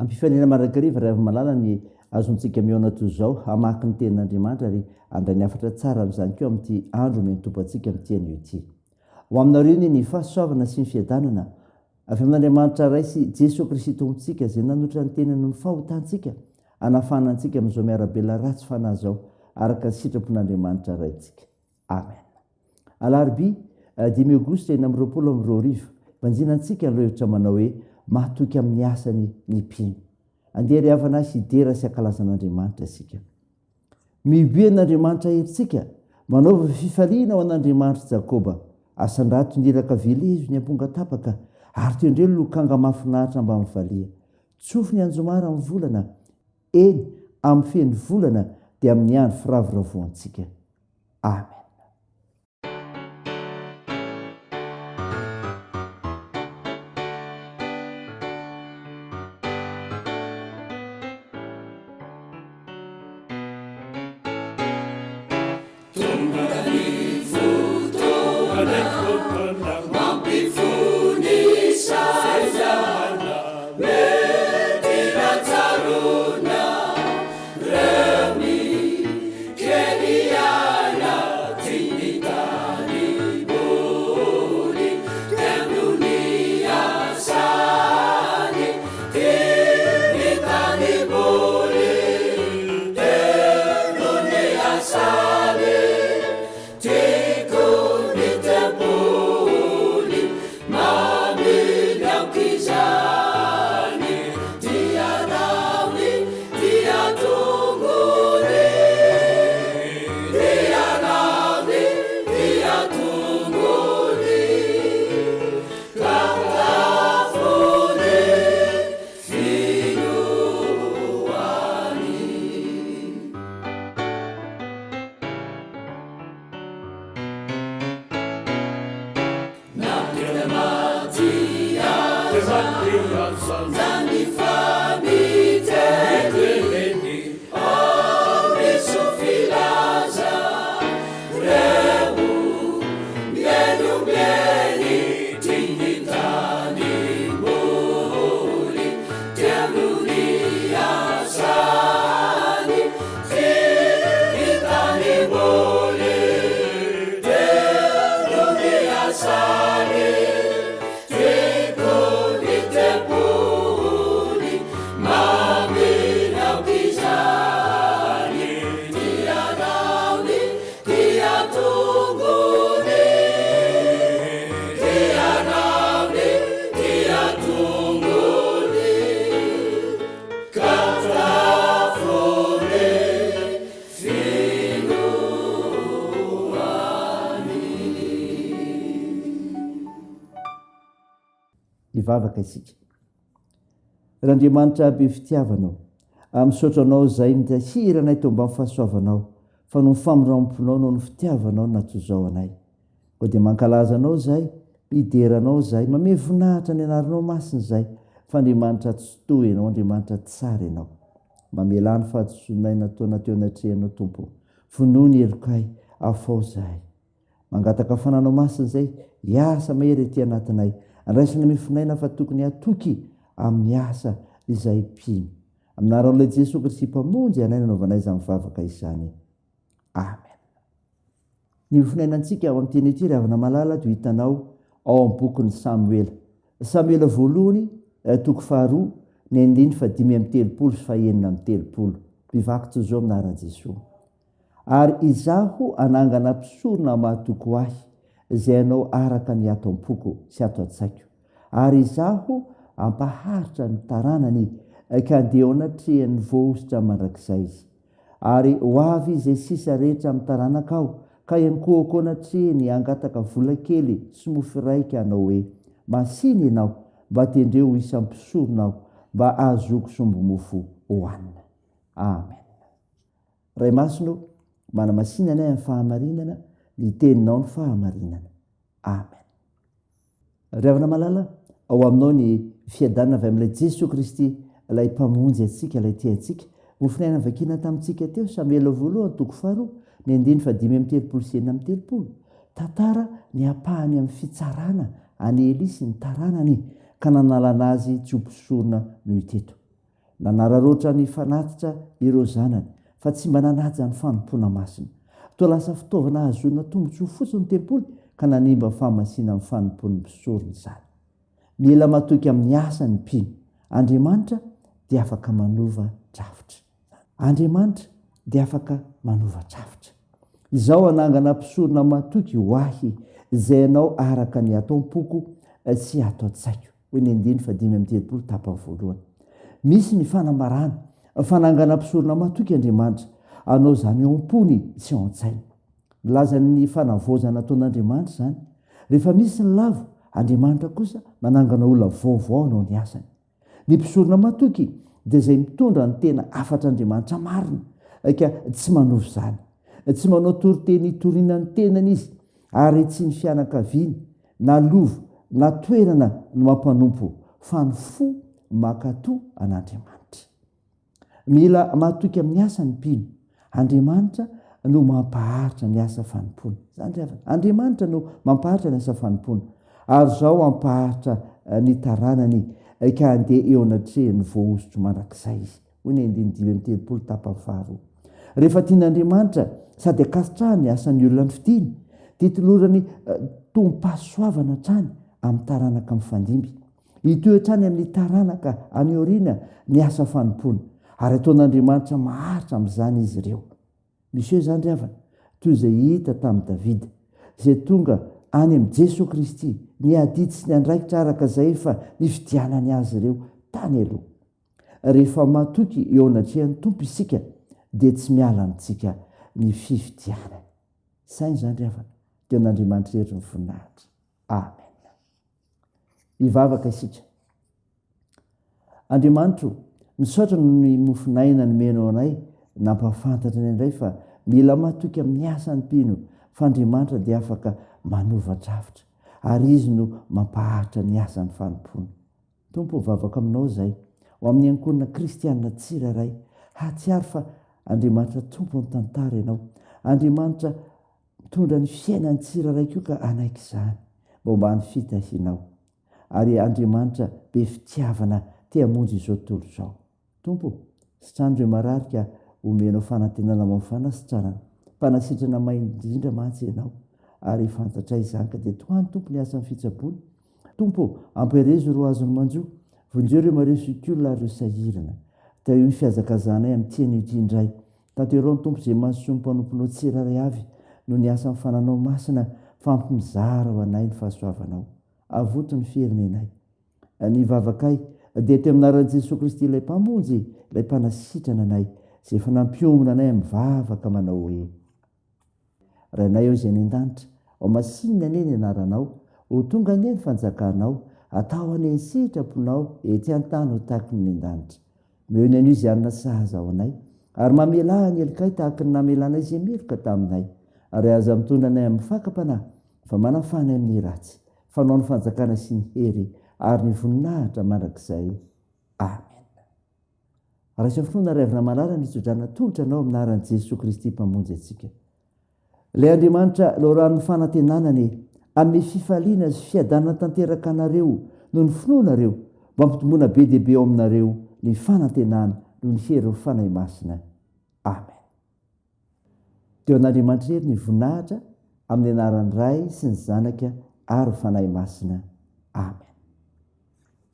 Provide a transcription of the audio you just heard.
Am-pifaliana mandrakariva ry hava-malala ny azontsika mihaona toy izao hamaky ny Tenin'Andriamanitra ary handray ny hafatra tsara amin'izany koa amin'ity andro omen'ny Tompo antsika amin'ity anio ity. Ho aminareo anie ny fahasoavana sy ny fiadanana avy amin'Andriamanitra Ray sy Jesoa Kristy Tompontsika izay nanotra ny tenany noho ny fahotantsika hanafahana antsika amin'izao miara-bela ratsy fanahy izao araka ny sitrapon'Andriamanitra Raintsika. Amen. Alarobia, dimy aogositra 2026, banjina antsika ny lohahevitra manao hoe Mahatoky amin'ny asany ny mpino. Andeha ry havana hidera sy hankalaza an'Andriamanitra isika. Mihobiha an'Andriamanitra herintsika, manaova fifaliana ho an'Andriamanitr'i Jakoba. Asandrato ny iraka velezo ny amponga tapaka, ary tendreo ny lokanga mahafinaritra mbamin'ny valiha. Tsofy ny anjomara amin'ny volana, eny, amin'ny feno volana, dia amin'ny andro firavoravoantsika. Amen. Hivavaka isika. Ry Andriamanitra be fitiavana ô, misaotra Anao izay nitahiry anay teo ambany fahasoavanao, fa noho ny famindram-ponao, noho ny fitiavanao no nahatozao anay. Koa dia mankalaza Anao izahay, midera Anao izahay, mamehy voninahitra ny anaranao masina izahay, fa Andriamanitra Tsitoha Ianao, Andriamanitra tsara Ianao. Mamelà ny fahadisoanay nataona teo anatrehanao Tompo ô. Vonoy ny helokay, afao izahay. Mangataka fananao masina izay hiasa mahery ety anatinay. Andraisana mifonaina fa tokony hatoky amin'ny asa izay mpino. Amin'ny anaran'ilay Jesoa Kristy Mpamonjy anay nanaovanay izany vavaka izany. Amen. Ny hofonainantsika ao amin'ny teny ity ry havana malala dia ho hitanao ao amin'ny bokin'i Samoela. Samoela voalohany, toko faharoa, ny andininy fahadimy amby telopolo sy fahenina amby telopolo. Mpivaky toy izao amin'ny anaran'i Jesoa. Ary Izaho hanangana mpisorona mahatoky ho Ahy, izay hanao araka ny ato am-poko sy ato an-tsaiko. Ary Izaho hampaharitra ny taranany, ka handeha eo anatrehan'ny voahosotra mandrakizay izy. Ary ho avy izay sisa rehetra amin'ny taranakao, ka hiankohoka eo anatrehiny hangataka vola kely sy mofo iray ka hanao hoe, Masìna ianao, mba tendreo ho isan'ny mpisorona aho, mba hahazoako sombi-mofo hohanina. Amen. Ray Masina ô, manamasina anay amin'ny fahamarinana, ny Teninao no fahamarinana. Amen. Ry havana malala, ao aminao ny fiadanana avy amin'ilay Jesoa Kristy, ilay Mpamonjy antsika, ilay tia antsika. Mofonaina vakiana tamintsika teo, Samoela voalohany, toko faharoa, ny andininy fahadimy amby telopolo sy 36. Tantara ny ampahany amin'ny fitsarana an'i Elia sy ny taranany, ka nanalana azy tsy ho mpisorona no hita eto. Nanararaotra ny fanatitra ireo zanany, fa tsy mba nanaja ny fanompoana masina. Toa lasa fitaovana ahazoana tombontsoa fotsiny ny tempoly, ka nanimba fahamasinan'ny fanompoan'ny mpisorona izany. Mila matoky amin'ny asa ny mpino. Andriamanitra dia afaka manova drafitra. Andriamanitra dia afaka manova drafitra. Izaho hanangana mpisorona matoky ho ahy, izay hanao araka ny ato am-poko sy ato an-tsaiko. Hoy ny andininy fahadimy amby telopolo tapany voalohany. Misy ny fanambarana fa hanangana mpisorona matoky Andriamanitra, hanao izany ao am-pony sy ao an-tsainy. Milaza ny fanavaozana ataon'Andriamanitra izany. Rehefa misy ny lavo, Andriamanitra kosa manangana olona vaovao hanao ny asany. Ny mpisorona matoky dia izay mitondra ny tena hafatr'Andriamanitra marina, ka tsy manova izany. Tsy manao toriteny hitoriana ny tenany izy, ary tsy ny fianakaviany, na lova, na toerana no mampanompo, fa ny fo mankatò an'Andriamanitra. Mila matoky amin'ny asa ny mpino. Andriamanitra no mampaharitra ny asa fanompoana. Izany ry havana. Andriamanitra no mampaharitra ny asa fanompoana. Ary izao hampaharitra ny taranany ka handeha eo anatrehan'ny voahosotro mandrakizay izy. Hoy ny andininy 35 tapany faharoa. Rehefa tian'Andriamanitra sady ankasitrahany ny asan'ny olona nofidiny, dia tolorany tombom-pahasoavana hatrany amin'ny taranaka mifandimby. Hitohy hatrany amin'ny taranaka any aoriana ny asa fanompoana, ary ataon'Andriamanitra maharitra amin'izany izy ireo. Miseho izany ry havana, toy izay hita tamin'i Davida, izay tonga any amin'i Jesoa Kristy, ny adidy sy ny andraikitra araka izay efa nifidianany azy ireo tany aloha. Rehefa matoky eo anatrehan'ny Tompo isika, dia tsy miala amintsika ny fifidianany. Saino izany ry havana, dia an'Andriamanitra irery ny voninahitra. Amen. Hivavaka isika. Andriamanitro, misaotra noho ny mofon'aina nomenao anay, nampahafantatra anay indray fa mila matoky amin'ny asan'ny mpino fa Andriamanitra dia afaka manova drafitra ary Izy no mampaharitra ny asan'ny fanompoana. Tompo, vavaka aminao izay, ho amin'ny ankohonana kristianina tsirairay, hahatsiaro fa Andriamanitra Tompon'ny tantara Ianao, Andriamanitra Mitondra ny fiainan'ny tsirairay koa ka hanaiky izany mba ho ambany fitahianao. Ary Andriamanitra be fitiavana te hamonjy izao tontolo izao. Tompo o, sitrano ireo marary ka omenao fanantenana ho amin'ny fanasitranana. Mpanasitrana mahay indrindra mantsy Ianao ary fantatray izany ka dia tohano Tompo ny asan'ny fitsaboana. Tompo o, ampiherezo ireo azon'ny manjo, vonjeo ireo marefo zokiolona ary ireo sahirana. Tahio ny fihazakazahanay amin'ity anio ity indray. Tanterao ny Tompo izay mahasoa ny mpanomponao tsirairay avy noho ny asan'ny fananao masina fa ampy mizara ho anay ny fahasoavanao. Avoto ny firenenay. Ny vavakay dia teo amin'ny anaran'i Jesoa Kristy ilay Mpamonjy, ilay Mpanasitrana anay, izay efa nampiombona anay amin'ny vavaka manao hoe. Rainay ao izay any an-danitra, ho masinina anie ny anaranao, ho tonga anie ny fanjakanao, atao anie ny sitraponao ety an-tany ho tahaky ny any an-danitra. Omeo ny anio izay hanina sahaza ho anay, ary mamelà ny helokay tahaky ny namelanay izay meloka taminay. Ary aza mitondra anay amin'ny fakam-panahy, fa manafaha anay amin'ny ratsy, fa Anao ny fanjakana sy ny hery ary ny voninahitra mandrakizay. Amena. Raiso amin'ny finoana ry havana malala ny tsodrano atolotra anao amin'ny anaran'i Jesoa Kristy Mpamonjy antsika. Ilay Andriamanitra loharanon'ny fanantenana anie hanome fifaliana sy fiadanana tanteraka anareo noho ny finoanareo, mba hampitomboana be dia be ao aminareo ny fanantenana noho ny herin'ny Fanahy Masina. Amen. Dia ho an'Andriamanitra irery ny voninahitra amin'ny anaran'ny Ray sy ny Zanaka ary Fanahy Masina. Amen.